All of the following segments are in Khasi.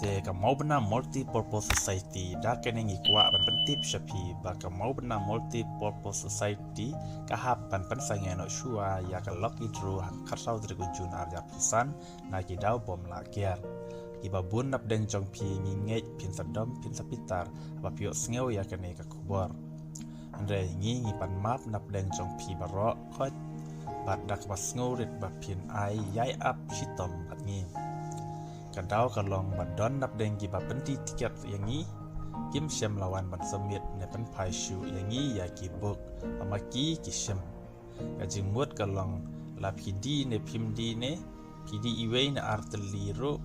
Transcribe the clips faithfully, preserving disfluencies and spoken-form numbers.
Te ka Mawbynna Multipurpose Society, da kane ngi kwah ban pyntip sha phi ba ka Mawbynna Multipurpose Society ka hap ban pynsangeh noh shuwa ïa ka lucky draw ha ka khatsaw tarik u Jun arhajar arphew san na ki daw bym lah kiar. Kiba bun napdeng jong phi ngi ngeit phin sa dom phin sa pitar haba phi ïohsngew ïa kane ka khubor. Hynrei ngi ngi pan map napdeng jong phi baroh khoit bad da kaba sngewrit ba phin ai ïai ap shitom bad ngi. Ka daw ka long ba don napdeng kiba pynti tiket ïa ngi kim shym la wan ban submit ne pynphai shuh ïa ngi ïa ki buk, ama ki ki shim. Ka jingmut ka long la phi die ne phim die ne phi die iwei ne ar tylli ruh,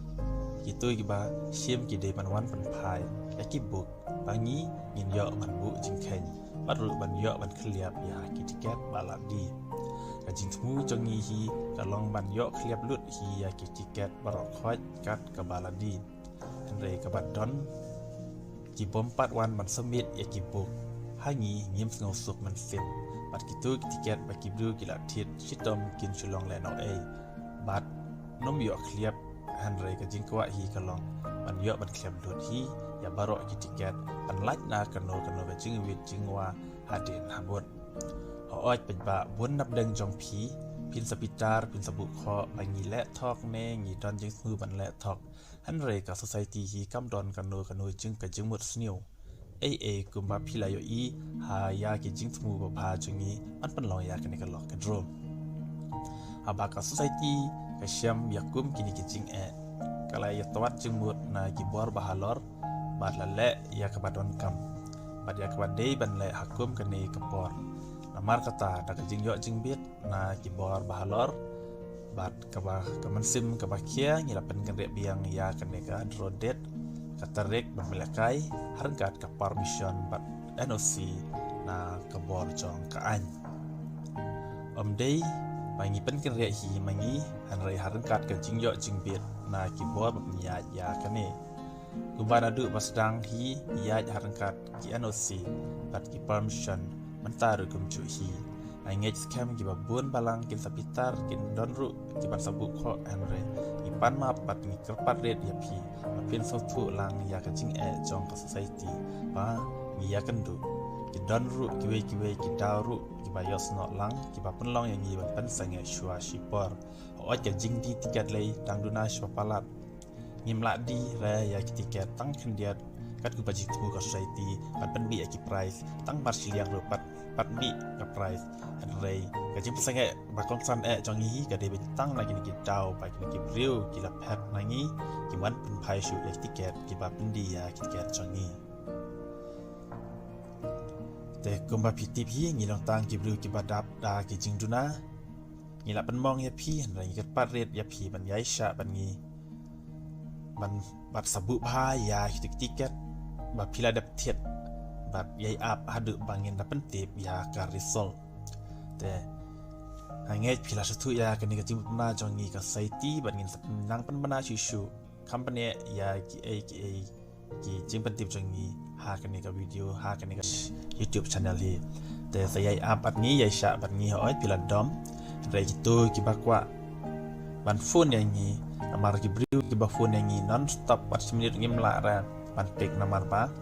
kito kiba shim ki dei ban wan pynphai ïa ki buk ba ngi ngin ïoh ban buh jingkheiñ bad ruh ban ïoh ban khylliap ïa ki tiket ba la die. Ka jingthmu jong ngi hi ka long ban ïoh khylliap lut hi ïa ki tiket baroh khoit kat kaba la die. Hynrei kaba don ki bym pat wan ban submit ïa ki buk, ha ngi ngim sngewsuk mynsiem. Bad kito ki tiket ba ki briew ki la thied shitom kin shu long lehnohei bad nym ïoh khylliap. Hynrei ka jingkwah hi ka long ban ïoh ban khylliap lut hi ïa baroh ki tiket, ban lait na kano kano ka jingwit jingwa hadien habud. Hooid paidbah, bun napdeng jong phi phin sa pitar phin sa buh khoh ba ngi leh thok ne ngi don jingthmu ban leh thok. Hynrei ka society hi kam don kano kano jing ka jingmut sniew. Ei ei kumba phi la ïohi ha ïa ki jingthmu babha jong ngi ban pynlong ïa kane ka lucky draw. Haba ka society ka shem ïa kum kine ki jingeh, ka la ïatwad jingmut na ki bor ba halor bad la leh ïa kaba donkam bad ïa kaba dei ban leh ha kum kane ka por. Namar kata da ka jingïoh jingbit na ki bor ba halor bad kaba ka mynsiem kaba khia ngi la pynkynriah biang ïa kane ka draw date, ka tarik ban pynlehkai ha ryngkat ka permission bad N O C na ka bor jong ka aiñ. Ym dei ba ngi pynkynriah hi ma ngi, hynrei ha ryngkat ka jingïoh jingbit na ki bor ba pynïaid ïa kane. Kumba naduh ba sdang hi ïaid ha ryngkat ki N O C bad ki permission, mynta ruh kumjuh hi. Nga ngeit skhem kiba bun balang kin sa pitar, kin don ruh kiban sa buh khoh, hynrei ngi pan map bad ngi kyrpad rit ïa phi ba phin sngewthuh lang ïa ka jingeh jong ka society ba ngi ïakynduh. Ki don ruh kiwei kiwei ki daw ruh kiba ïohsngew lang kiba pynlong ïa ngi ban pynsangeh shuwa shipor. Hooid ka jingdie tiket lei dang duna shwa palat. Ngim lah die re ïa ki tiket tang khyndiat katkum ba jingthmu ka society ban pynbit ïa ki prize tang mar shiliang ruh pat, pat bit ka prize. Hynrei ka jingpynsangeh ba kongsan eh jong ngi ka dei beit tang na kine ki daw ba kine ki briew ki la phet na ngi, ki wan pynphai shuh ïa ki tiket kiba pyndie ïa ki tiket jong ngi. Te kumba phi tip hi ngi long tang ki briew kiba dap da ki jingduna. Ngi la pynmong ïa phi, hynrei ngi kyrpad rit ïa phi ban ïai shah bad ngi, ban bad sa buh bha ïa ki tiket ba phi la dep thied bad ïai ap haduh ba ngin da pyntip ïa ka result. Te nga ngeit phi la sngewthuh ïa kane ka jingpynbna jong ngi ka society bad ngin sa nang pynbna shuh shuh, company ïa kiei kiei ki jingpyntip jong ngi ha kane ka video, ha kane ka YouTube channel hi. Te sa ïai ap bad ngi, ïai shah bad ngi, hooid phi la dom. Hynrei kito kiba kwah ban phone ïa ngi, namar ki briew kiba phone ïa ngi non stop bad shi minit ngim lah re ban pick namar ba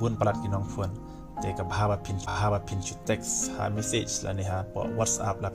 bun palat ki nong phone. Te ka bha ba phin, bha ba phin shu text ha message lane ha WhatsApp la